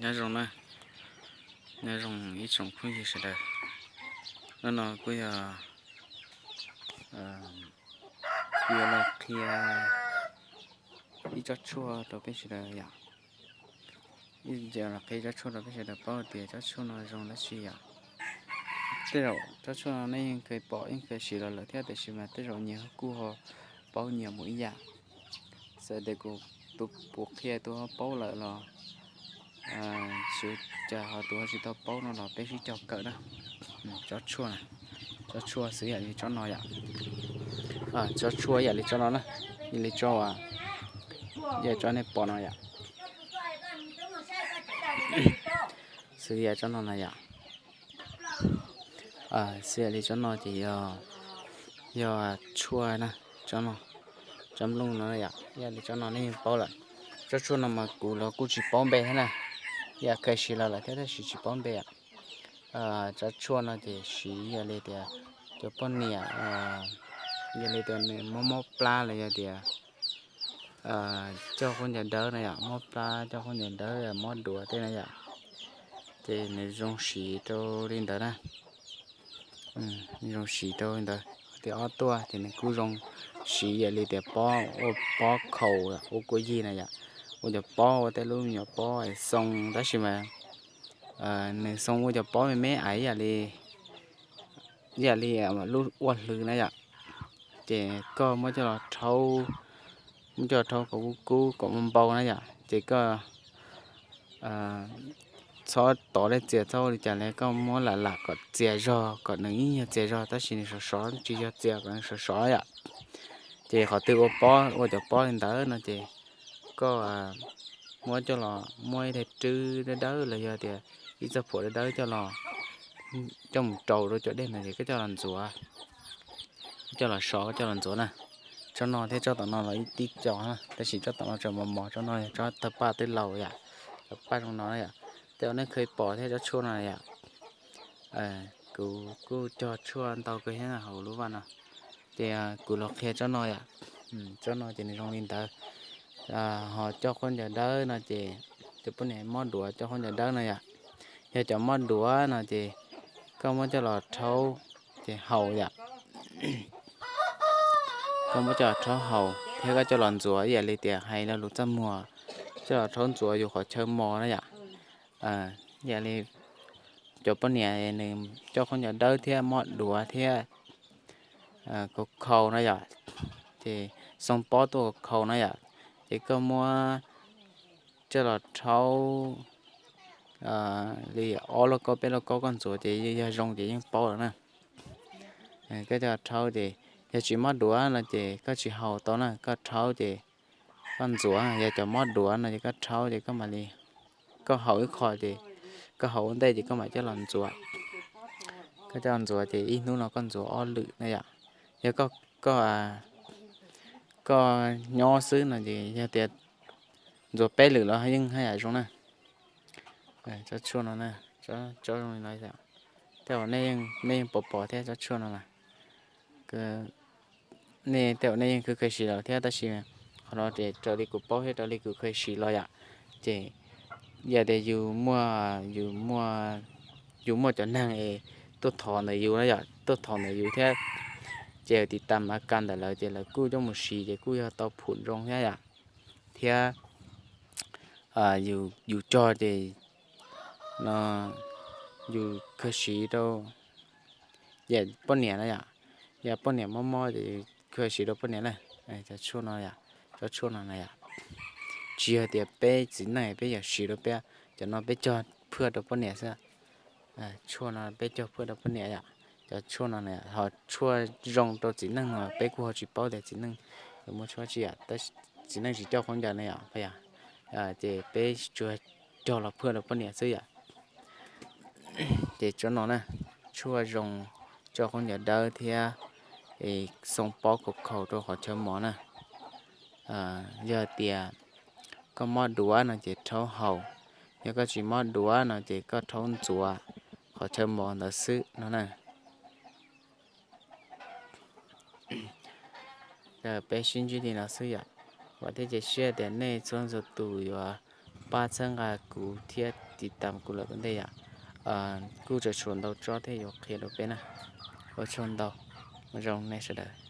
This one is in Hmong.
Nyob zoo na, nyob zoo ib tsoom phooj ywg sawv daws. Hnub no kuj yog kuv yuav los qhia ib tsob tshuaj rau peb sawv daws yom. Ib los qhia tsob tshuaj rau peb sawv daws paub tias tsob tshuaj no zoo dab tsi yom. Tej zaum tsob tshuaj no nej yeej kheev pom yeej kheev siv los lawm thiab, tiam sis mas tej zaum nyias kuj ho paub nyias mus ib yam. Txawm tias kuv tus puav qhia tus ho paub lawm los xyov, cas ho tus ho tsis tau paub no los peb sib cog kawm na. Tsob tshuaj, tsob tshuaj xws yam li tsob no yom. Tsob tshuaj yam li tsob no na, yam li tsob, yam tsob nej pom no yom. Xws yam tsob no na yom. Xws yam li tsob no ces yog, yog tshuaj na, tsob no, tsob nplooj no yom. Yam li tsob no nej yeej paub lawm. Tsob tshuaj no mas kuv los kuj tsis paub npe thiab na, yam kheev siv los lawm thiab tab sis tsis paub npe yom. Tsob tshuaj no ces siv yog li tias cov poj niam, yog li tias nws mob mob plab los yog tias coj khaub ncaws dawb na yom, mob plab coj khaub ncaws dawb, mob duav tej na yom, ces nws zoo siv rau li ntawd na. Zoo siv rau li ntawd. Tias ob tuaj ces nws kuj zoo siv yam li tias pob, ua pob khaus, ua kua yig na yom, ua cov pob, ua tej lub me nyuam pob xoo, tab sis mas nws xoo ua cov pob me me ais ib yam li, ib yam li lub ua hlwv na yom. Ces koj muab coj los rhaub, muab coj los rhaub kom kub kub kom npau npau na yom, ces koj txhob tov dej txias txhob ua li cas li, koj muab lam lam kom txias zog, kom nws ib nyuag txias zog tab sis nws sov sov, tsis yog txias, kom nws sov sov yom. Ces qhov twg ua pob, ua cov pob li ntawd no ces koj muab coj los, muab ib daim rwb dawb dawb los yog tias ib txoj phuam dawb dawb coj los, coj mus rau rau cov dej ntawd ces koj coj los ntxuav, coj los sov, coj los ntxuav na. Tsob no thiab tsob tom no los ib tib co, tab sis tsob tom no tseem mos mos, tsob no yog tsob tawg paj twb laus yom, tawg paj zoo no yom. Tej uas nej kheev pom thiab tsob tshuaj no yom. Kuv kuj cog tshuaj ntau kawg thiab hauv lub vaj no. Ces kuv los qhia tsob no yom. Tsob no ces nws zoo li ntawd. Ho coj khaub ncaws dawb no ces cov poj niam mob duav coj khaub ncaws dawb no yom. Yog cov mob duav no ces koj muab coj los rhaub ces haus yom. Koj muab coj los rhaub haus thiab koj coj los ntxuav ib yam li tias hais lo lus txaj muag, coj los rhaub ntxuav yus qhov chaw mos na yom. Ib yam li cov poj niam nws coj khaub ncaws dawb thiab mob duav thiab kaus khaus no yom, ces xoo pob tuaj kaus khaus no yom, ces koj muab coj los rhaub li ob lauj kaub peb lauj kaub koj ntxuav ces yog zoo ces yeej paub lawm na. Koj coj los rhaub ces yog tsis mob duav no ces koj tsis haus tau na, koj rhaub ces koj ntxuav, yog cov mob duav no ces koj rhaub ces koj mam li, koj haus ib qho ces koj haus ua ntej ces koj mam coj los ntxuav. Koj coj los ntxuav ces ib hnub no koj ntxuav ob lwm na yom. Yog koj, koj nyob xwb no ces yog tias ntxuav peb lwm los yeej haj yam zoo na. Tsob tshuaj no, tsob zoo li no, tej zaum nej yeej pom pom thiab tsob tshuaj no na. Nej tej zaum nej yeej khwv khwv siv los thiab tab sis qhov no ces raws li kuv paub thiab raws li kuv khwv siv los yom, ces yog tias yus muaj, yus muaj, yus muaj cov neeg es tuaj thov ntawm yus na yom, tuaj thov ntawm yus thiab, ces tiv tas ma kas ntawm lawv ces lawv kuj coj mus siv ces kuj yog tau phum zoo thiab yom. Thiab yus cog ces no yus khwv siv rau yam poj niam na yom, yam poj niam mob mob ces yus khwv siv rau poj niam na. Cov tshuaj no yom, cov tshuaj no na yom, tsis yog tias peb txiv neej peb yuav siv rau peb, cov no peb cog phwaj rau poj niam xwb. Tshuaj no peb cog phwaj rau poj niam yom. Cov tshuaj no na, ho tshuaj zoo rau txiv neej no peb kuj ho tsis paub tias txiv neej yuav muaj tshuaj tsi yom, txiv neej tsis coj khaub ncaws na yom, ces peb tsuas cog los phwaj rau poj niam xwb yom. Ces tsob no na, tshuaj zoo coj khaub ncaws dawb thiab xoo pob kaus khaus rau qhov chaw mos na. Yog tias koj mob duav no ces rhaub haus, yog koj tsis mob duav no ces koj rhaub ntxuav qhov chaw mos ntawd xwb no na. Peb sib ntsib li no xwb yom. Vam thiab cia siab tias nej txhua txhua tus yuav pab txhawb nqa kuv thiab tiv tam kuv lawm ua ntej yom. Kuj tseem tshuav ntau tsob thiab yuav qhia rau peb na. Ua tsaug ntau, zoo nej sawv daws.